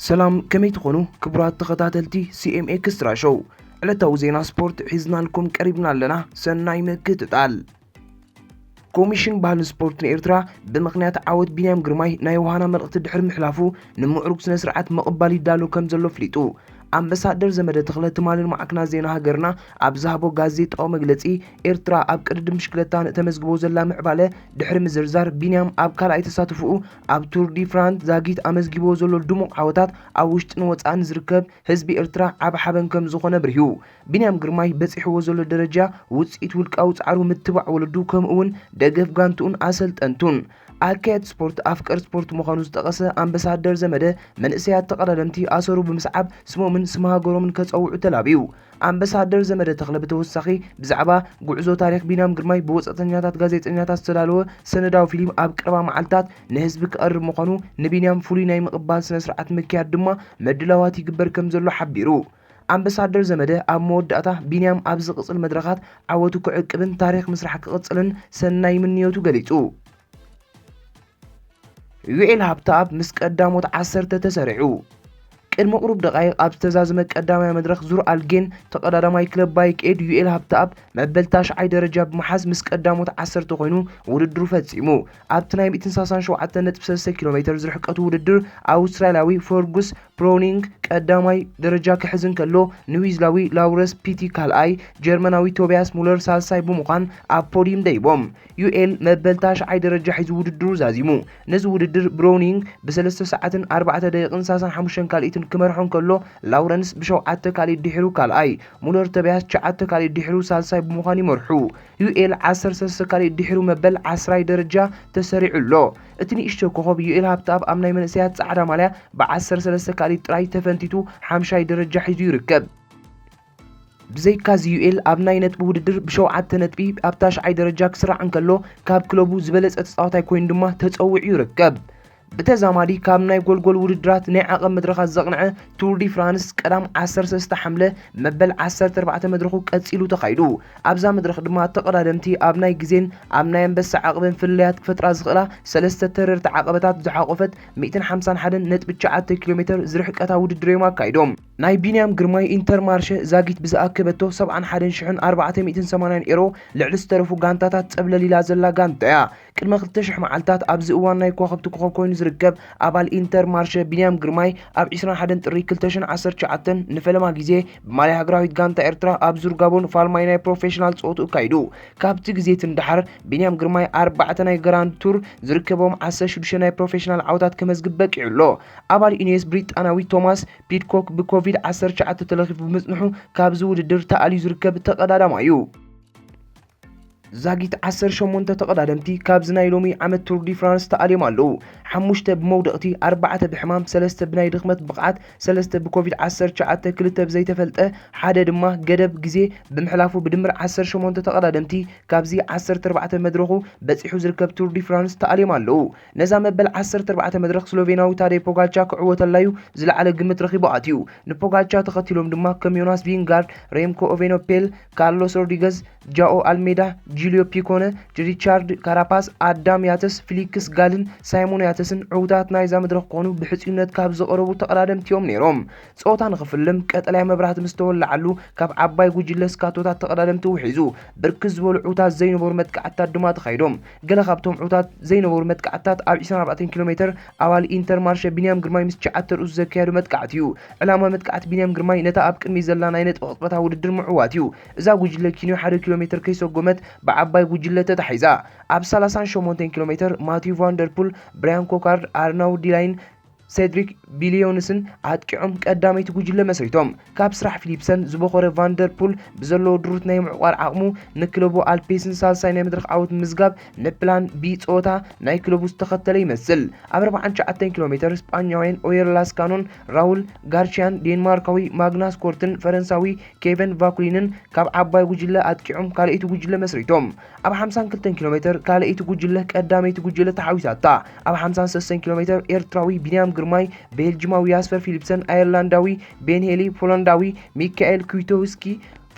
ሰላም፣ ከመይ ትኾኑ ክቡራት ተኸታተልቲ ሲ ኤም ኤክስትራ ሾው? ዕለታዊ ዜና ስፖርት ሒዝናልኩም ቀሪብና ኣለና። ሰናይ ምክትታል። ኮሚሽን ባህልን ስፖርትን ኤርትራ ብምኽንያት ዓወት ቢንያም ግርማይ ናይ ዮሃና መልእኽቲ ድሕሪ ምሕላፉ ንምዕሩግ ስነ ስርዓት ምቕባል ይዳሎ ከም ዘሎ ኣፍሊጡ። ኣምባሳደር ዘመደ ተኽለ ትማሊ ንማዕከናት ዜና ሃገርና ኣብ ዝሃቦ ጋዜጣዊ መግለጺ፣ ኤርትራ ኣብ ቅድድም ብሽክለታ ንተመዝግቦ ዘላ ምዕባለ ድሕሪ ምዝርዛር፣ ቢንያም ኣብ ካልኣይ ተሳትፎኡ ኣብ ቱር ዲ ፍራንስ ዛጊት ኣመዝጊብዎ ዘሎ ድሙቕ ዓወታት ኣብ ውሽጥን ወጻእን ዝርከብ ህዝቢ ኤርትራ ዓቢ ሓበን ከም ዝኾነ ኣብሪሁ። ቢንያም ግርማይ በጺሕዎ ዘሎ ደረጃ ውጽኢት ውልቃዊ ጻዕሩ፣ ምትባዕ ወለዱ፣ ከምኡ እውን ደገፍ ጋንትኡን ኣሰልጠንቱን። ኣካየድ ስፖርት ኣፍቀር ስፖርት ምዃኑ ዝጠቐሰ ኣምባሳደር ዘመደ፣ መንእሰያት ተቐዳደምቲ ኣሰሩ ብምስዓብ ስሞምን ስም ሃገሮምን ከጸውዑ ተላብዩ። ኣምባሳደር ዘመደ ተኽለ ብተወሳኺ ብዛዕባ ጉዕዞ ታሪኽ ቢንያም ግርማይ ብወጻእተኛታት ጋዜጠኛታት ዝተዳለወ ሰነዳዊ ፊልም ኣብ ቀረባ መዓልታት ንህዝቢ ክቐርብ ምዃኑ፣ ንቢንያም ፍሉይ ናይ ምቕባል ስነ ስርዓት ምክያድ ድማ ምድላዋት ይግበር ከም ዘሎ ሓቢሩ። ኣምባሳደር ዘመደ ኣብ መወዳእታ፣ ቢንያም ኣብ ዝቕጽል መድረኻት ዓወቱ ክዕቅብን ታሪኽ ምስራሕ ክቕጽልን ሰናይ ምንዮቱ ገሊጹ። ዩኤል ሃብተኣብ ምስ ቀዳሞት ዓሰርተ ተሰሪዑ። ቅድሚ ቁሩብ ደቃይቕ ኣብ ዝተዛዘመ ቀዳማይ መድረኽ ዙር ኣልጌን፣ ተቐዳዳማይ ክለብ ባይክ ኤድ ዩኤል ሃብተኣብ መበል ታሽዓይ ደረጃ ብምሓዝ ምስ ቀዳሞት ዓሰርተ ኮይኑ ውድድሩ ፈጺሙ። ኣብቲ ናይ ሚእትን ሰላሳን ሸውዓተን ነጥቢ ሰለስተ ኪሎ ሜተር ዝርሕቀቱ ውድድር ኣውስትራልያዊ ፈርጉስ ብሮኒንግ ቀዳማይ ደረጃ ክሕዝ እንከሎ፣ ንዊዝላዊ ላውረስ ፒቲ ካልኣይ፣ ጀርመናዊ ቶቢያስ ሙለር ሳልሳይ ብምዃን ኣብ ፖዲየም ደይቦም። ዩኤል መበል ታሽዓይ ደረጃ ሒዙ ውድድሩ ዛዚሙ። ነዚ ውድድር ብሮኒንግ ብሰለስተ ሰዓትን ኣርባዕተ ደቂቕን ሰላሳን ሓሙሽተን ካልኢትን ክመርሖ እንከሎ፣ ላውረንስ ብሸውዓተ ካልኢት ድሒሩ ካልኣይ፣ ሙለር ቶቢያስ ትሽዓተ ካልኢት ድሒሩ ሳልሳይ ብምዃን ይመርሑ። ዩኤል ዓሰርተ ሰለስተ ካልኢት ድሒሩ መበል ዓስራይ ደረጃ ተሰሪዑ ኣሎ። እቲ ንእሽቶ ኮኸብ ዩኤል ሃብተኣብ ኣብ ናይ መንእሰያት ጻዕዳ ማልያ ብዓሰርተ ሰለስተ ካልኢት ጥራይ ተፈንቲቱ ሓምሻይ ደረጃ ሒዙ ይርከብ። ብዘይካዚ ዩኤል ኣብ ናይ ነጥቢ ውድድር ብሸውዓተ ነጥቢ ኣብ ታሽዓይ ደረጃ ክስራዕ እንከሎ፣ ካብ ክለቡ ዝበለጸ ተጻዋታይ ኮይኑ ድማ ተጸዊዑ ይርከብ። ብተዛማዲ ካብ ናይ ጎልጎል ውድድራት ናይ ዓቐብ መድረኻት ዘቕንዐ ቱር ዲ ፍራንስ ቀዳም ዓሰርተ ሰለስተ ሓምለ መበል ዓሰርተ ኣርባዕተ መድረኹ ቀጺሉ ተኻይዱ። ኣብዛ መድረኽ ድማ ተቐዳደምቲ ኣብ ናይ ግዜን ኣብ ናይ ኣንበሳ ዓቐብን ፍልልያት ክፈጥራ ዝኽእላ ሰለስተ ተረርቲ ዓቐበታት ዝሓቖፈት ሚእትን ሓምሳን ሓደን ነጥቢ ትሽዓተ ኪሎ ሜተር ዝርሕቀታ ውድድር እዮም ኣካይዶም። ናይ ቢንያም ግርማይ ኢንተርማርሸ ዛጊት ብዝኣከበቶ ሰብዓን ሓደን ሽሕን ኣርባዕተ ሚእትን ሰማንያን ኤሮ ልዕሊ ዝተረፉ ጋንታታት ጸብለል ኢላ ዘላ ጋንታ እያ። ቅድሚ ክልተ ሽሕ መዓልታት ኣብዚ እዋን ናይ ከዋኽብቲ ኮኸብ ኮይኑ ዝርከብ ኣባል ኢንተርማርሸ ቢንያም ግርማይ ኣብ ዕስራን ሓደን ጥሪ ክልተ ሽሕን ዓሰርተ ትሽዓተን ንፈለማ ግዜ ብማልያ ሃገራዊት ጋንታ ኤርትራ ኣብ ዙር ጋቦን ፋልማይ ናይ ፕሮፌሽናል ጸወትኡ ኣካይዱ። ካብቲ ግዜ እቲ ንደሓር ቢንያም ግርማይ ኣርባዕተ ናይ ግራንድ ቱር ዝርከቦም ዓሰርተ ሽዱሽተ ናይ ፕሮፌሽናል ዓወታት ከመዝግብ በቂዑ ኣሎ። ኣባል ኢኒየስ ብሪጣናዊ ቶማስ ፒድኮክ ብኮቪድ ዓሰርተ ትሽዓተ ተለኺፉ ብምጽንሑ ካብዚ ውድድር ተኣልዩ ዝርከብ ተቐዳዳማይ እዩ። ዛጊት ዓሰርተ ሸሞንተ ተቐዳደምቲ ካብዚ ናይ ሎሚ ዓመት ቱር ዲ ፍራንስ ተኣልዮም ኣለዉ። ሓሙሽተ ብመውደቕቲ፣ ኣርባዕተ ብሕማም፣ ሰለስተ ብናይ ድኽመት ብቕዓት፣ ሰለስተ ብኮቪድ ዓሰርተ ትሽዓተ፣ ክልተ ብዘይተፈልጠ፣ ሓደ ድማ ገደብ ግዜ ብምሕላፉ ብድምር ዓሰርተ ሸሞንተ ተቐዳደምቲ ካብዚ ዓሰርተ ኣርባዕተ መድረኹ በጺሑ ዝርከብ ቱር ዲ ፍራንስ ተኣልዮም ኣለዉ። ነዛ መበል ዓሰርተ ኣርባዕተ መድረኽ ስሎቬናዊ ታደይ ፖጋቻ ክዕወተላ እዩ ዝለዓለ ግምት ረኺቡ ኣትዩ። ንፖጋቻ ተኸቲሎም ድማ ከም ዮናስ ቪንጋርድ፣ ሬምኮ ኦቬኖፔል፣ ካርሎስ ሮድሪገዝ፣ ጃኦ ኣልሜዳ፣ ጁልዮ ፒኮነ፣ ሪቻርድ ካራፓስ፣ ኣዳም ያተስ፣ ፊሊክስ ጋልን ሳይሞን ያተስን ዕዉታት ናይዛ መድረኽ ክኾኑ ብሕጽዩነት ካብ ዝቐረቡ ተቐዳደምቲ እዮም ነይሮም። ጸወታ ንኽፍልም ቀጠልያ መብራህቲ ምስ ተወልዓሉ፣ ካብ ዓባይ ጉጅለ ስካቶታት ተቐዳደምቲ ውሒዙ፣ ብርክት ዝበሉ ዕዉታት ዘይነበሩ መጥቃዕትታት ድማ ተኻይዶም። ገለ ካብቶም ዕዉታት ዘይነበሩ መጥቃዕትታት ኣብ ዕስራን ኣርባዕተን ኪሎ ሜተር ኣባል ኢንተርማርሸ ቢንያም ግርማይ ምስ ትሽዓተ ርእሱ ዘካየዶ መጥቃዕቲ እዩ። ዕላማ መጥቃዕቲ ቢንያም ግርማይ ነታ ኣብ ቅድሚት ዘላ ናይ ነጥቢ ቅጽበታዊ ውድድር ምዕዋት እዩ። እዛ ጉጅለ ኪንዮ ሓደ ኪሎ ሜተር ከይሰጎመት ብዓባይ ጉጅለ ተታሒዛ። ኣብ ሰላሳን ሸሞንተን ኪሎ ሜተር ማቲው ቫንደርፑል፣ ብራያን ኮካርድ፣ ኣርናውድ ዲላይን ሴድሪክ ቢሊዮንስን ኣጥቂዖም ቀዳመይቲ ጉጅለ መስሪቶም። ካብ ስራሕ ፊሊፕሰን ዝበኾረ ቫንደርፑል ብዘለዎ ድሩት ናይ ምዕቋር ዓቕሙ ንክለቡ ኣልፔስን ሳልሳይ ናይ መድረኽ ዓወት ምምዝጋብ ንፕላን ቢ ጸወታ ናይ ክለቡ ዝተኸተለ ይመስል። ኣብ ኣርባዓን ትሽዓተን ኪሎ ሜተር ስጳኛውያን ኦየር ላስካኖን ራውል ጋርቺያን ዴንማርካዊ ማግናስ ኮርትን ፈረንሳዊ ኬቨን ቫኩሊንን ካብ ዓባይ ጉጅለ ኣጥቂዖም ካልኣይቲ ጉጅለ መስሪቶም። ኣብ ሓምሳን ክልተን ኪሎ ሜተር ካልኣይቲ ጉጅለ ቀዳመይቲ ጉጅለ ተሓዊሳታ። ኣብ ሓምሳን ሰለስተን ኪሎ ሜተር ኤርትራዊ ቢንያም ግርማይ፣ ቤልጂማዊ ያስፐር ፊሊፕሰን፣ ኣየርላንዳዊ ቤን ሄሊ፣ ፖላንዳዊ ሚካኤል ኩዊቶውስኪ፣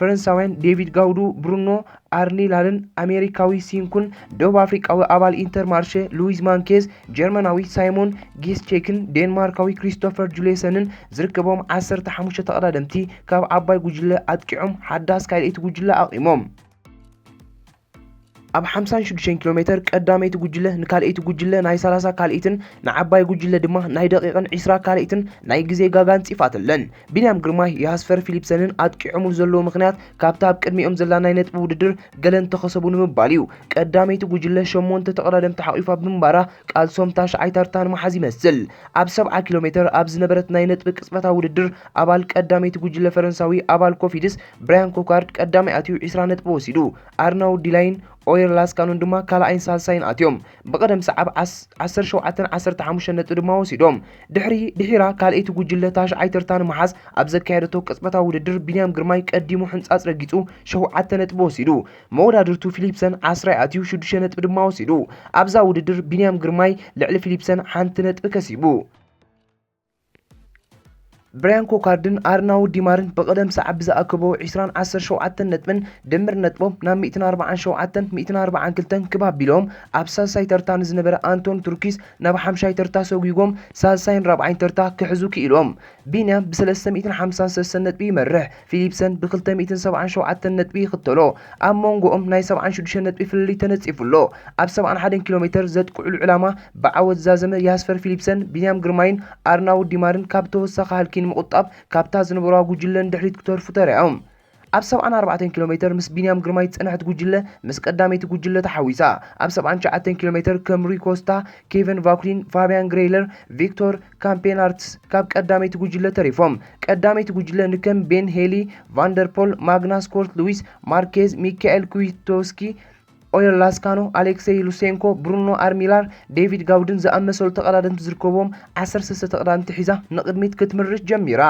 ፈረንሳውያን ዴቪድ ጋውዱ፣ ብሩኖ ኣርኒላልን ኣሜሪካዊ ሲንኩን፣ ደቡብ ኣፍሪቃዊ ኣባል ኢንተርማርሸ ሉዊዝ ማንኬዝ፣ ጀርመናዊ ሳይሞን ጌስቼክን ዴንማርካዊ ክሪስቶፈር ጁሌሰንን ዝርከቦም ዓሰርተ ሓሙሽተ ተቐዳደምቲ ካብ ዓባይ ጉጅለ ኣጥቂዖም ሓዳስ ካልኣይቲ ጉጅለ ኣቑሞም። ኣብ ሓምሳን ሽዱሽተን ኪሎ ሜተር ቀዳመይቲ ጉጅለ ንካልኣይቲ ጉጅለ ናይ ሰላሳ ካልኢትን ንዓባይ ጉጅለ ድማ ናይ ደቂቕን ዕስራ ካልኢትን ናይ ግዜ ጋጋ ኣንጺፋትለን። ቢንያም ግርማይ የሃስፈር ፊሊፕሰንን ኣጥቂዖምሉ ዘለዉ ምኽንያት ካብታ ኣብ ቅድሚኦም ዘላ ናይ ነጥቢ ውድድር ገለ እንተኸሰቡ ንምባል እዩ። ቀዳመይቲ ጉጅለ ሸሞንተ ተቐዳደምቲ ሓቒፋ ብምንባራ ቃልሶም ታሽዓይ ተርታ ንምሓዝ ይመስል። ኣብ ሰብዓ ኪሎ ሜተር ኣብ ዝነበረት ናይ ነጥቢ ቅጽበታዊ ውድድር ኣባል ቀዳመይቲ ጉጅለ ፈረንሳዊ ኣባል ኮፊድስ ብራያን ኮካርድ ቀዳማይ ኣትዩ ዕስራ ነጥቢ ወሲዱ። ኣርናውድ ዲላይን ኦየር ላስካኖን ድማ ካልኣይን ሳልሳይን ኣትዮም። ብቐደም ሰዓብ ዓሰርተ ሸውዓተን ዓሰርተ ሓሙሽተን ነጥቢ ድማ ወሲዶም። ድሕሪ ድሒራ ካልኣይቲ ጉጅለ ታሽዓይ ተርታ ንምሓዝ ኣብ ዘካየደቶ ቅጽበታዊ ውድድር ቢንያም ግርማይ ቀዲሙ ሕንጻጽ ረጊጹ ሸውዓተ ነጥቢ ወሲዱ። መወዳድርቱ ፊሊፕሰን ዓስራይ ኣትዩ ሽዱሽተ ነጥቢ ድማ ወሲዱ። ኣብዛ ውድድር ቢንያም ግርማይ ልዕሊ ፊሊፕሰን ሓንቲ ነጥቢ ከሲቡ። ብራያን ኮካርድን ኣርናውድ ዲማርን ብቐደም ሰዓብ ብዝኣከቦ ዕስራን ዓሰርተ ሸውዓተን ነጥብን ድምር ነጥቦም ናብ ሚእትን ኣርባዓን ሸውዓተን ሚእትን ኣርባዓን ክልተን ክብ ኣቢሎም ኣብ ሳልሳይ ተርታ ንዝነበረ ኣንቶን ቱርኪስ ናብ ሓምሻይ ተርታ ሰጒጎም ሳልሳይን ራብዓይን ተርታ ክሕዙ ክኢሎም። ቢንያም ብሰለስተ ሚእትን ሓምሳን ሰለስተን ነጥቢ ይመርሕ። ፊሊፕሰን ብክልተ ሚእትን ሰብዓን ሸውዓተን ነጥቢ ይኽተሎ። ኣብ መንጎኦም ናይ ሰብዓን ሽዱሽተን ነጥቢ ፍልልይ ተነጺፉ ኣሎ። ኣብ ሰብዓን ሓደን ኪሎ ሜተር ዘጥቅዕሉ ዕላማ ብዓወት ዛዘመ ያስፈር ፊሊፕሰን፣ ቢንያም ግርማይን ኣርናውድ ዲማርን ካብ ተወሳኺ ሃልኪ ንምቑጣብ ካብታ ዝነበርዋ ጉጅለ ንድሕሪት ክተርፉ ተራእዮም። ኣብ ሰብዓን ኣርባዕተን ኪሎ ሜተር ምስ ቢንያም ግርማይ ዝጸንሐት ጉጅለ ምስ ቀዳመይቲ ጉጅለ ተሓዊሳ። ኣብ ሰብዓን ትሽዓተን ኪሎ ሜተር ከም ሩይ ኮስታ፣ ኬቨን ቫኩሊን፣ ፋቢያን ግሬይለር፣ ቪክቶር ካምፔናርትስ ካብ ቀዳመይቲ ጉጅለ ተሪፎም። ቀዳመይቲ ጉጅለ ንከም ቤን ሄሊ፣ ቫንደርፖል፣ ማግናስ ኮርት ሉዊስ፣ ማርኬዝ፣ ሚካኤል ኩዊቶስኪ፣ ኦየር ላስካኖ፣ ኣሌክሴይ ሉሴንኮ፣ ብሩኖ ኣርሚላር፣ ዴቪድ ጋውድን ዝኣመሰሉ ተቐዳደምቲ ዝርከብዎም ዓሰርተ ሰለስተ ተቐዳደምቲ ሒዛ ንቕድሚት ክትምርሽ ጀሚራ።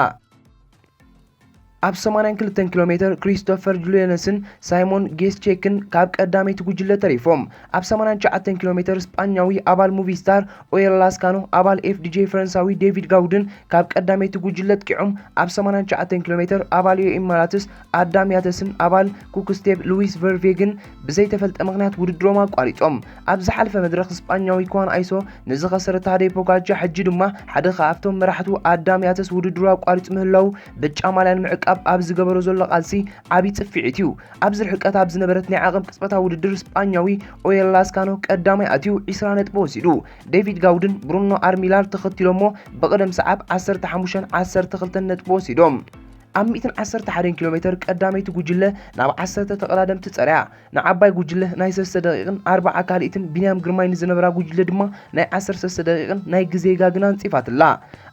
ኣብ ሰማንያን ክልተን ኪሎ ሜተር ክሪስቶፈር ጁልየነስን ሳይሞን ጌስቼክን ካብ ቀዳመይቲ ጉጅለ ተሪፎም። ኣብ ሰማንያን ትሽዓተን ኪሎ ሜተር ስጳኛዊ ኣባል ሙቪስታር ኦየር ላስካኖ ኣባል ኤፍዲጄ ፈረንሳዊ ዴቪድ ጋውድን ካብ ቀዳመይቲ ጉጅለ ኣጥቂዖም። ኣብ ሰማንያን ትሽዓተን ኪሎ ሜተር ኣባል ዩኤኢ ኢማራትስ ኣዳም ያተስን ኣባል ኩክስቴፕ ሉዊስ ቨርቬግን ብዘይተፈልጠ ምኽንያት ውድድሮም ኣቋሪጾም። ኣብ ዝሓለፈ መድረኽ ስጳኛዊ ኩዋን ኣይሶ ንዝኸሰረ ታዴ ፖጋቻ ሕጂ ድማ ሓደ ካብቶም መራሕቱ ኣዳም ያተስ ውድድሩ ኣቋሪጹ ምህላው ብጫ ማልያ ንምዕቃብ ኣብ ዝገበሮ ዘሎ ቃልሲ ዓቢ ጽፍዒት እዩ። ኣብዚ ርሕቀት ኣብ ዝነበረት ናይ ዓቐብ ቅጽበታዊ ውድድር ስጳኛዊ ኦየር ላስካኖ ቀዳማይ ኣትዩ ዕስራ ነጥቢ ወሲዱ። ዴቪድ ጋውድን ብሩኖ ኣርሚላር ተኸቲሎሞ ብቕደም ሰዓብ ዓሰርተ ሓሙሽተን ዓሰርተ ክልተን ነጥቢ ወሲዶም። ኣብ ሚእትን ዓሰርተ ሓደን ኪሎ ሜተር ቀዳመይቲ ጉጅለ ናብ ዓሰርተ ተቐዳደምቲ ጸርያ። ንዓባይ ጉጅለ ናይ ሰለስተ ደቂቕን ኣርባዓ ካልኢትን ቢንያም ግርማይ ንዝነበራ ጉጅለ ድማ ናይ ዓሰርተ ሰለስተ ደቂቕን ናይ ግዜ ጋግን ኣንጺፋትላ።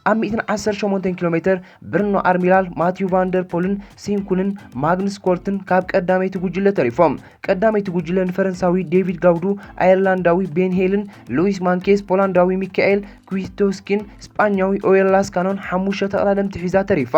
ኣብ ሚእትን ዓሰርተ ሸሞንተን ኪሎ ሜተር ብርኖ ኣርሚላል፣ ማቲዩ ቫንደር ፖልን ሲንኩንን ማግንስ ኮርትን ካብ ቀዳመይቲ ጉጅለ ተሪፎም። ቀዳመይቲ ጉጅለ ንፈረንሳዊ ዴቪድ ጋውዱ፣ ኣየርላንዳዊ ቤን ሄልን፣ ሉዊስ ማንኬዝ፣ ፖላንዳዊ ሚካኤል ኩዊቶስኪን ስጳኛዊ ኦየር ላስካኖን ሓሙሽተ ተቐዳደምቲ ሒዛ ተሪፋ።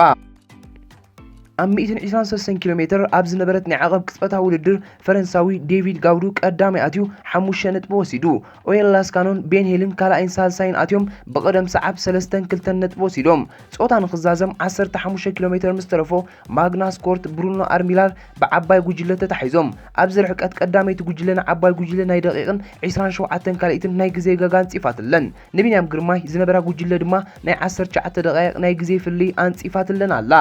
ኣብ ሚእትን ዕስራን ሰለስተን ኪሎ ሜተር ኣብ ዝነበረት ናይ ዓቐብ ቅጽበታዊ ውድድር ፈረንሳዊ ዴቪድ ጋውዱ ቀዳማይ ኣትዩ ሓሙሽተ ነጥቢ ወሲዱ። ኦየር ላስካኖን ቤን ሄልን ካልኣይን ሳልሳይን ኣትዮም ብቐደም ሰዓብ ሰለስተን ክልተን ነጥቢ ወሲዶም። ጾታ ንኽዛዘም ዓሰርተ ሓሙሽተ ኪሎ ሜተር ምስ ተረፎ ማግናስ ኮርት ብሩኖ ኣርሚላር ብዓባይ ጉጅለ ተታሒዞም። ኣብዚ ርሕቀት ቀዳመይቲ ጉጅለ ንዓባይ ጉጅለ ናይ ደቂቕን ዕስራን ሸውዓተን ካልኢትን ናይ ግዜ ጋጋ ኣንጺፋትለን። ንቢንያም ግርማይ ዝነበራ ጉጅለ ድማ ናይ ዓሰርተ ትሽዓተ ደቓይቕ ናይ ግዜ ፍልልይ ኣንጺፋትለን ኣላ።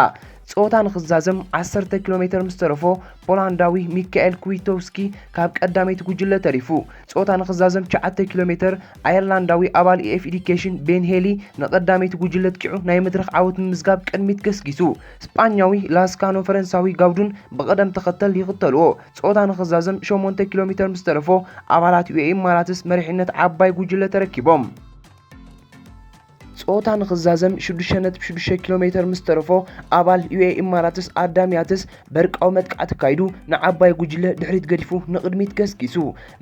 ጾታ ንኽዛዘም ዓሰርተ ኪሎ ሜተር ምስ ተረፎ ፖላንዳዊ ሚካኤል ኩዊቶውስኪ ካብ ቀዳመይቲ ጉጅለ ተሪፉ። ጾታ ንኽዛዘም ትሽዓተ ኪሎ ሜተር ኣየርላንዳዊ ኣባል ኢኤፍ ኤዱኬሽን ቤን ሄሊ ንቐዳመይቲ ጉጅለ ኣጥቂዑ ናይ መድረኽ ዓወት ምምዝጋብ ቅድሚት ገስጊሱ። ስጳኛዊ ላስካኖ ፈረንሳዊ ጋውዱን ብቐደም ተኸተል ይኽተልዎ። ጾታ ንኽዛዘም ሸሞንተ ኪሎ ሜተር ምስ ተረፎ ኣባላት ዩኤኢ ኢማራትስ መሪሕነት ዓባይ ጉጅለ ተረኪቦም። ጾታ ንኽዛዘም ሽዱሽተ ነጥቢ ሽዱሽተ ኪሎ ሜተር ምስ ተረፎ ኣባል ዩኤኢ ኢማራትስ ኣዳም ያትስ በርቃዊ መጥቃዕቲ ኣካይዱ ንዓባይ ጉጅለ ድሕሪት ገዲፉ ንቕድሚት ገስጊሱ።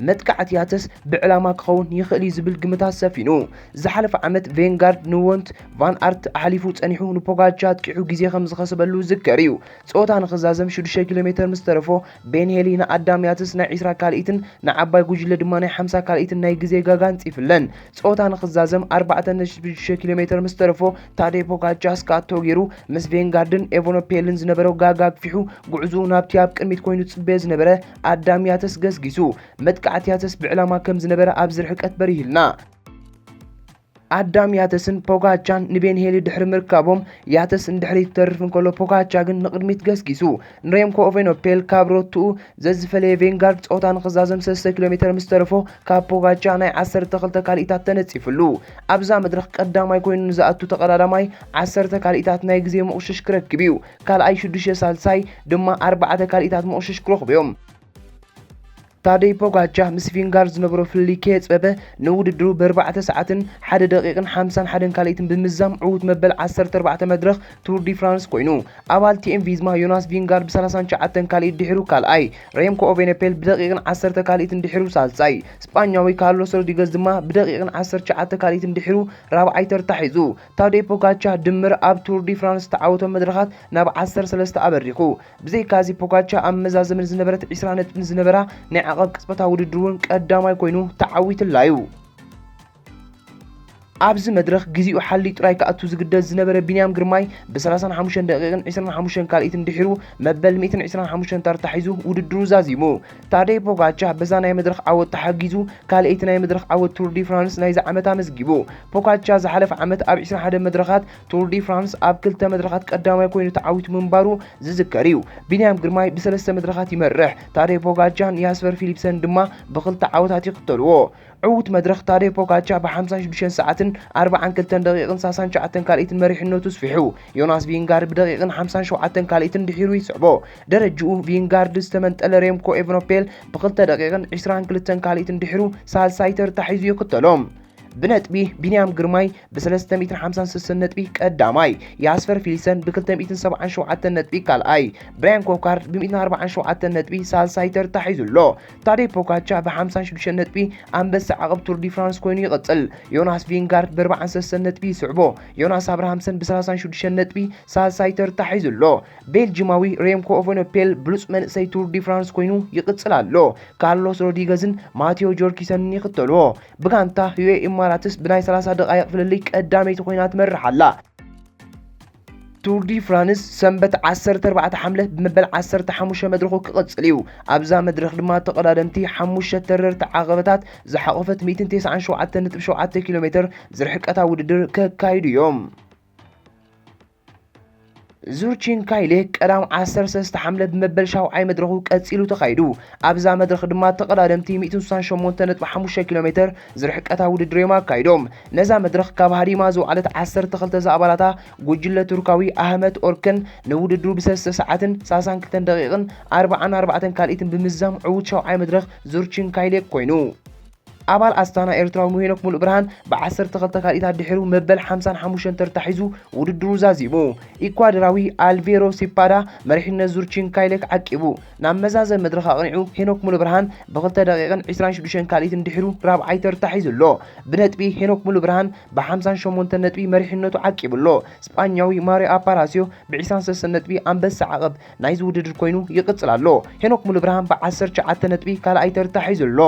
መጥቃዕቲ ያትስ ብዕላማ ክኸውን ይኽእል እዩ ዝብል ግምታት ሰፊኑ። ዝሓለፈ ዓመት ቬንጋርድ ንወንት ቫን ኣርት ኣሕሊፉ ጸኒሑ ንፖጋቻ ኣጥቂዑ ግዜ ከም ዝኸሰበሉ ዝዝከር እዩ። ጾታ ንኽዛዘም ሽዱሽተ ኪሎ ሜተር ምስ ተረፎ ቤን ሄሊ ንኣዳም ያትስ ናይ ዕስራ ካልኢትን ንዓባይ ጉጅለ ድማ ናይ ሓምሳ ካልኢትን ናይ ግዜ ጋጋ ኣንጺፍለን። ጾታ ንኽዛዘም ኣርባዕተ ነጥቢ ሽዱሽተ ኪሎ ኪሎ ሜተር ምስ ተረፎ፣ ታዴ ፖጋቻ ስካቶ ገይሩ ምስ ቬንጋርድን ኤቨኖፔልን ዝነበረው ጋጋ ኣግፊሑ፣ ጉዕዝኡ ናብቲ ኣብ ቅድሚት ኮይኑ ዝጽበዮ ዝነበረ ኣዳም ያተስ ገስጊሱ፣ መጥቃዕቲ ያተስ ብዕላማ ከም ዝነበረ ኣብዚ ርሕቀት በሪህልና። ኣዳም ያተስን ፖጋቻን ንቤን ሄሊ ድሕሪ ምርካቦም፣ ያተስ እንድሕሪት ክተርፍ እንከሎ፣ ፖጋቻ ግን ንቕድሚት ገስጊሱ፣ ንሬምኮ ኦቬኖፔል ካብ ሮቱኡ ዘዝፈለየ ቬንጋርድ ጸወታ ንኽዛዘም ሰለስተ ኪሎ ሜተር ምስ ተረፎ፣ ካብ ፖጋቻ ናይ ዓሰርተ ክልተ ካልኢታት ተነጺፍሉ። ኣብዛ መድረኽ ቀዳማይ ኮይኑ ንዝኣቱ ተቐዳዳማይ ዓሰርተ ካልኢታት ናይ ግዜ ምቑሽሽ ክረክብ እዩ። ካልኣይ ሽዱሽተ፣ ሳልሳይ ድማ ኣርባዕተ ካልኢታት ምቑሽሽ ክረኽቡ እዮም። ታደይ ፖጋቻ ምስ ቪንጋርድ ዝነበሮ ፍልልይ ከየጽበበ፣ ንውድድሩ ብኣርባዕተ ሰዓትን ሓደ ደቂቕን ሓምሳን ሓደን ካልኢትን ብምዛም ዕዉት መበል ዓሰርተ ኣርባዕተ መድረኽ ቱር ዲ ፍራንስ ኮይኑ። ኣባል ቲኤም ቪዝማ ዮናስ ቪንጋርድ ብሰላሳን ትሽዓተን ካልኢት ድሒሩ ካልኣይ፣ ሬምኮ ኦቬነፔል ብደቂቕን ዓሰርተ ካልኢትን ድሒሩ ሳልሳይ፣ ስጳኛዊ ካርሎስ ሮድሪገዝ ድማ ብደቂቕን ዓሰርተ ትሽዓተ ካልኢትን ድሒሩ ራብዓይ ተርታ ሒዙ። ታደይ ፖጋቻ ድምር ኣብ ቱር ዲ ፍራንስ ዝተዓወቶም መድረኻት ናብ ዓሰርተ ሰለስተ ኣበሪኹ። ብዘይካዚ ፖጋቻ ኣብ መዛዘሚ ዝነበረት ዒስራ ነጥቢ ዝነበራ ናይ ዓቐብ ቅጽበታዊ ውድድር እውን ቀዳማይ ኮይኑ ተዓዊትላዩ። ኣብዚ መድረኽ ግዜኡ ሓልዩ ጥራይ ክኣቱ ዝግደድ ዝነበረ ቢንያም ግርማይ ብሰላሳን ሓሙሽተን ደቂቕን ዒስራን ሓሙሽተን ካልኢትን ድሒሩ መበል ሚእትን ዒስራን ሓሙሽተን ታርታ ሒዙ ውድድሩ ዛዚሙ። ታደይ ፖጋቻ በዛ ናይ መድረኽ ዓወት ተሓጊዙ ካልኣይቲ ናይ መድረኽ ዓወት ቱር ዲ ፍራንስ ናይዚ ዓመት ኣመዝጊቡ። ፖጋቻ ዝሓለፈ ዓመት ኣብ ዒስራን ሓደን መድረኻት ቱር ዲ ፍራንስ ኣብ ክልተ መድረኻት ቀዳማይ ኮይኑ ተዓዊቱ ምንባሩ ዝዝከር እዩ። ቢንያም ግርማይ ብሰለስተ መድረኻት ይመርሕ። ታደይ ፖጋቻን ያስፐር ፊሊፕሰን ድማ ብኽልተ ዓወታት ይኽተልዎ። ዕዉት መድረኽ ታደይ ፖጋቻ ብ ሓምሳን ሽዱሽተን ሰዓትን ኣርባዓን ክልተን ደቂቕን ሰላሳን ትሽዓተን ካልኢትን መሪሕነቱ ስፊሑ፣ ዮናስ ቪንጋርድ ብደቂቕን ሓምሳን ሸውዓተን ካልኢትን ድሒሩ ይስዕቦ። ደረጅኡ ቪንጋርድ ዝተመንጠለ ሬምኮ ኤቨኖፔል ብኽልተ ደቂቕን ዒስራን ክልተን ካልኢትን ድሒሩ ሳልሳይ ተርታ ሒዙ ይኽተሎ። ብነጥቢ ቢንያም ግርማይ ብ ሰለስተ ሚእትን ሓምሳን ሰለስተን ነጥቢ ቀዳማይ፣ ያስፐር ፊሊፕሰን ብ ክልተ ሚእትን ሰብዓን ሸውዓተን ነጥቢ ካልኣይ፣ ብራያን ኮካርድ ብ ሚእትን ኣርባዓን ሸውዓተን ነጥቢ ሳልሳይ ተርታ ሒዙ ኣሎ። ታደይ ፖጋቻ ብ ሓምሳን ሽዱሽተን ነጥቢ ኣንበሳ ዓቐብ ቱር ዲ ፍራንስ ኮይኑ ይቕጽል። ዮናስ ቪንጋርድ ብ ኣርባዓን ሰለስተን ነጥቢ ይስዕቦ። ዮናስ ኣብርሃምሰን ብ ሰላሳን ሽዱሽተን ነጥቢ ሳልሳይ ተርታ ሒዙ ኣሎ። ቤልጂማዊ ሬምኮ ኦቨኖፔል ብሉጽ መንእሰይ ቱር ዲ ፍራንስ ኮይኑ ይቕጽል ኣሎ። ካርሎስ ሮድሪገዝን ማቴዮ ጆርኪሰንን ይኽተልዎ። ብጋንታ ዩኤ ኢማራትስ ብናይ ሰላሳ ደቓይቕ ፍልልይ ቀዳመይቲ ኮይና ትመርሕ ኣላ። ቱር ዲ ፍራንስ ሰንበት ዓሰርተ ኣርባዕተ ሓምለ ብመበል ዓሰርተ ሓሙሽተ መድረኹ ክቕጽል እዩ። ኣብዛ መድረኽ ድማ ተቐዳደምቲ ሓሙሽተ ተረርቲ ዓቐበታት ዝሓቖፈት ሚእትን ተስዓን ሸውዓተን ነጥቢ ሸውዓተ ኪሎ ሜተር ዝርሕቀታ ውድድር ከካይዱ እዮም። ዙርቺን ካይሌ ቀዳም ዓሰርተ ሰለስተ ሓምለ ብመበል ሻውዓይ መድረኹ ቀጺሉ ተኻይዱ። ኣብዛ መድረኽ ድማ ተቐዳደምቲ ሚእትን ስሳን ሸሞንተ ነጥቢ ሓሙሽተ ኪሎ ሜተር ዝርሕቀታ ውድድር እዮም ኣካይዶም። ነዛ መድረኽ ካብ ሃዲማ ዝወዓለት ዓሰርተ ክልተ ዝኣባላታ ጉጅለ ቱርካዊ ኣህመት ኦርክን ንውድድሩ ብሰለስተ ሰዓትን ሰላሳን ክልተን ደቂቕን ኣርባዓን ኣርባዕተን ካልኢትን ብምዛም ዕዉት ሻውዓይ መድረኽ ዙርቺን ካይሌ ኮይኑ። ኣባል ኣስታና ኤርትራዊ ሄኖክ ሙሉእ ብርሃን ብ ዓሰርተ ክልተ ካልኢታት ድሒሩ መበል ሓምሳን ሓሙሽተን ተርታ ሒዙ ውድድሩ ዛዚሙ። ኢኳዶራዊ ኣልቬሮ ሲፓዳ መሪሕነት ዙርቺን ካይሌክ ዓቂቡ። ናብ መዛዘሚ መድረኽ ኣቕኒዑ ሄኖክ ሙሉእ ብርሃን ብኽልተ ደቂቕን ዒስራን ሽዱሽተን ካልኢትን ድሒሩ ራብዓይ ተርታ ሒዙ ኣሎ። ብነጥቢ ሄኖክ ሙሉእ ብርሃን ብ ሓምሳን ሸሞንተን ነጥቢ መሪሕነቱ ዓቂቡ ኣሎ። ስጳኛዊ ማሪዮ ኣፓራሲዮ ብ ዒስራን ሰለስተን ነጥቢ ኣንበሳ ዓቐብ ናይዚ ውድድር ኮይኑ ይቕጽል ኣሎ። ሄኖክ ሙሉእ ብርሃን ብ ዓሰርተ ትሽዓተ ነጥቢ ካልኣይ ተርታ ሒዙ ኣሎ።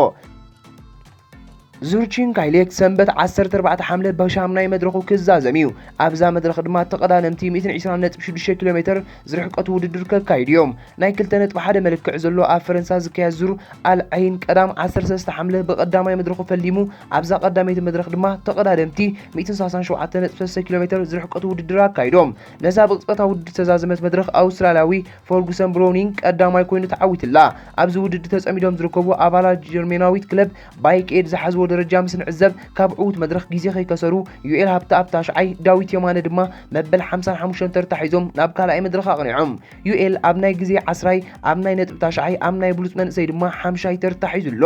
ዙርቺን ካይሌክ ሰንበት ዓሰርተ ኣርባዕተ ሓምለ በሻምናይ መድረኹ ክዛዘም እዩ። ኣብዛ መድረኽ ድማ ተቐዳደምቲ ሚእትን ዒስራን ነጥቢ ሽዱሽተ ኪሎ ሜተር ዝርሕቀቱ ውድድር ከካይዱ እዮም። ናይ ክልተ ነጥቢ ሓደ መለክዒ ዘሎ ኣብ ፈረንሳ ዝካየድ ዙር ኣል ዓይን ቀዳም ዓሰርተ ሰለስተ ሓምለ ብቐዳማይ መድረኹ ፈሊሙ። ኣብዛ ቀዳመይቲ መድረኽ ድማ ተቐዳደምቲ ሚእትን ሰላሳን ሸውዓተ ነጥቢ ሰለስተ ኪሎ ሜተር ዝርሕቀቱ ውድድር ኣካይዶም። ነዛ ብቕጽበታዊ ውድድር ተዛዘመት መድረኽ ኣውስትራልያዊ ፈርጉሰን ብሮኒንግ ቀዳማይ ኮይኑ ተዓዊትላ። ኣብዚ ውድድር ተጸሚዶም ዝርከቡ ኣባላት ጀርሜናዊት ክለብ ባይክ ኤድ ዝሓዝዎ ደረጃ ምስ ንዕዘብ፣ ካብ ዕዉት መድረኽ ግዜ ከይከሰሩ፣ ዩኤል ሃብተ ኣብ ታሽዓይ፣ ዳዊት የማነ ድማ መበል ሓምሳን ሓሙሽተን ተርታ ሒዞም ናብ ካልኣይ መድረኽ ኣቕኒዖም። ዩኤል ኣብ ናይ ግዜ ዓስራይ፣ ኣብ ናይ ነጥቢ ታሽዓይ፣ ኣብ ናይ ብሉጽ መንእሰይ ድማ ሓምሻይ ተርታ ሒዙ ኣሎ።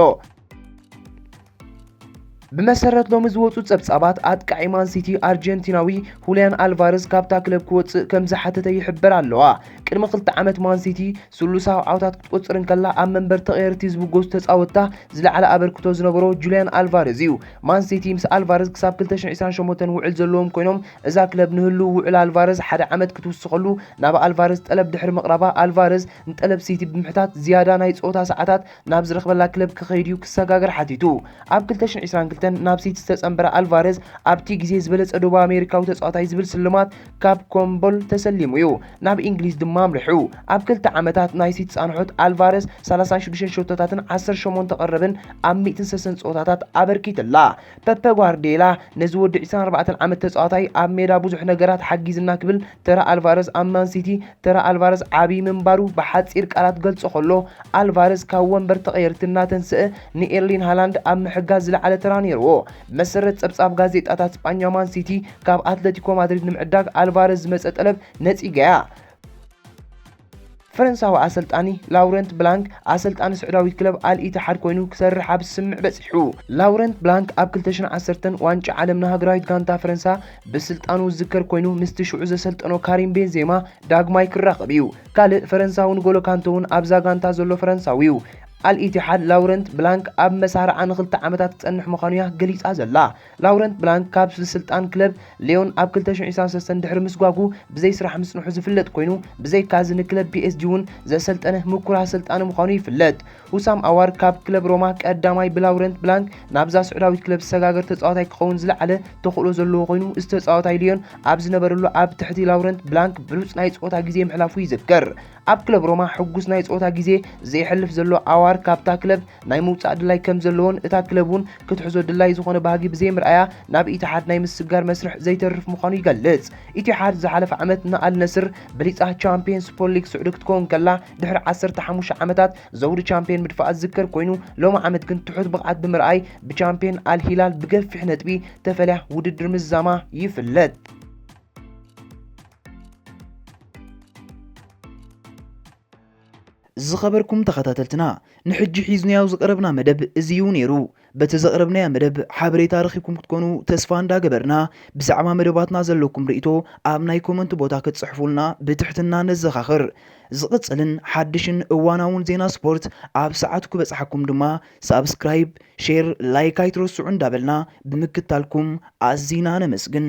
ብመሰረት ሎሚ ዝወጹ ጸብጻባት፣ ኣጥቃዒ ማን ሲቲ ኣርጀንቲናዊ ሁልያን ኣልቫረዝ ካብታ ክለብ ክወጽእ ከም ዝሓተተ ይሕበር ኣለዋ። ቅድሚ ክልተ ዓመት ማን ሲቲ ስሉሳዊ ዓወታት ክትቆጽር እንከላ፣ ኣብ መንበር ተቐየርቲ ዝብገሱ ተጻወትታ ዝለዓለ ኣበርክቶ ዝነበሮ ጁልያን ኣልቫረዝ እዩ። ማን ሲቲ ምስ ኣልቫረዝ ክሳብ ክልተ ሽሕን ዕስራን ሸሞንተን ውዕል ዘለዎም ኮይኖም፣ እዛ ክለብ ንህሉው ውዕል ኣልቫረዝ ሓደ ዓመት ክትውስኸሉ ናብ ኣልቫረዝ ጠለብ ድሕሪ ምቕራባ፣ ኣልቫረዝ ንጠለብ ሲቲ ብምሕታት ዝያዳ ናይ ጸወታ ሰዓታት ናብ ዝረኽበላ ክለብ ክኸይድ እዩ ክሰጋገር ሓቲቱ። ኣብ ክልተ ሽሕን ዕስራን ክልተ ኦስተን ናብ ሲቲ ዝተጸንበረ ኣልቫረዝ፣ ኣብቲ ግዜ ዝበለጸ ደቡብ ኣሜሪካዊ ተጻዋታይ ዝብል ስልማት ካብ ኮምቦል ተሰሊሙ እዩ። ናብ እንግሊዝ ድማ ኣምሪሑ። ኣብ ክልተ ዓመታት ናይ ሲቲ ጻንሖት ኣልቫረዝ ሰላሳን ሽዱሽተን ሸቶታትን ዓሰርተ ሸሞንተ ቀረብን ኣብ ሚእትን ሰሰን ጸወታታት ኣበርኪትላ። ፐፐ ጓርዲዮላ ነዚ ወዲ ዕስራን ኣርባዕተን ዓመት ተጻዋታይ ኣብ ሜዳ ብዙሕ ነገራት ሓጊዝና ክብል ተራ ኣልቫረዝ ኣብ ማን ሲቲ ተራ ኣልቫረዝ ዓቢ ምንባሩ ብሓጺር ቃላት ገልጾ ከሎ፣ ኣልቫረዝ ካብ ወንበር ተቐየርቲ እናተንስአ ንኤርሊን ሃላንድ ኣብ ምሕጋዝ ዝለዓለ ተራ ነይርዎ። ብመሰረት ጸብጻብ ጋዜጣታት ስጳኛ፣ ማን ሲቲ ካብ ኣትለቲኮ ማድሪድ ንምዕዳግ ኣልቫረዝ ዝመጸ ጠለብ ነጺጋያ። ፈረንሳዊ ኣሰልጣኒ ላውረንት ብላንክ ኣሰልጣኒ ስዑዳዊት ክለብ ኣል ኢትሓድ ኮይኑ ክሰርሕ ኣብ ስምምዕ በጺሑ። ላውረንት ብላንክ ኣብ ክልተ ሽሕን ዓሰርተን ዋንጫ ዓለም ንሃገራዊት ጋንታ ፈረንሳ ብስልጣኑ ዝዝከር ኮይኑ፣ ምስቲ ሽዑ ዘሰልጠኖ ካሪም ቤንዜማ ዳግማይ ክራኸብ እዩ። ካልእ ፈረንሳዊ ንጎሎ ካንተ እውን ኣብዛ ጋንታ ዘሎ ፈረንሳዊ እዩ። ኣል ኢትሓድ ላውረንት ብላንክ ኣብ መሳርዓ ንክልተ ዓመታት ክጸንሕ ምዃኑ እያ ገሊጻ ዘላ። ላውረንት ብላንክ ካብ ስልጣን ክለብ ሊዮን ኣብ ክልተ ሽሕን ዕስራን ሰለስተን ድሕሪ ምስጓጉ ብዘይ ስራሕ ምጽንሑ ዝፍለጥ ኮይኑ፣ ብዘይካዚ ንክለብ ፒ ኤስ ጂ እውን ዘሰልጠነ ምኩር ኣሰልጣኒ ምዃኑ ይፍለጥ። ሁሳም ኣዋር ካብ ክለብ ሮማ ቀዳማይ ብላውረንት ብላንክ ናብዛ ስዑዳዊት ክለብ ዝሰጋገር ተጻዋታይ ክኸውን ዝለዓለ ተኽእሎ ዘለዎ ኮይኑ፣ እዚ ተጻዋታይ ሊዮን ኣብ ዝነበረሉ ኣብ ትሕቲ ላውረንት ብላንክ ብሉጽ ናይ ጸወታ ግዜ ምሕላፉ ይዝከር። ኣብ ክለብ ሮማ ሕጉስ ናይ ጸወታ ግዜ ዘየሕልፍ ዘሎ ኣዋር፣ ካብታ ክለብ ናይ ምውጻእ ድላይ ከም ዘለዎን እታ ክለብ እውን ክትሕዞ ድላይ ዝኾነ ባህጊ ብዘይምርኣያ ናብ ኢትሓድ ናይ ምስጋር መስርሕ ዘይተርፍ ምዃኑ ይገልጽ። ኢትሓድ ዝሓለፈ ዓመት ንኣል ነስር ብሊጻ ቻምፒየንስ ሊግ ስዑዲ ክትከውን ከላ፣ ድሕሪ ዓሰርተ ሓሙሽተ ዓመታት ዘውዲ ቻምፒየን ምድፋኣ ዝዝከር ኮይኑ፣ ሎሚ ዓመት ግን ትሑት ብቕዓት ብምርኣይ ብቻምፒየን ኣል ሂላል ብገፊሕ ነጥቢ ተፈልያ ውድድር ምዝዛማ ይፍለጥ። ዝኸበርኩም ተኸታተልትና፣ ንሕጂ ሒዝናዮ ዝቐረብና መደብ እዚ እዩ ነይሩ። በቲ ዘቕረብናዮ መደብ ሓበሬታ ረኺብኩም ክትኮኑ ተስፋ እንዳገበርና፣ ብዛዕባ መደባትና ዘለኩም ርእይቶ ኣብ ናይ ኮመንት ቦታ ክትጽሕፉልና ብትሕትና ነዘኻኽር። ዝቕጽልን ሓድሽን እዋናውን ዜና ስፖርት ኣብ ሰዓቱ ክበጽሓኩም ድማ ሳብስክራይብ፣ ሼር፣ ላይክ ኣይትረስዑ እንዳበልና ብምክታልኩም ኣዚና ነመስግን።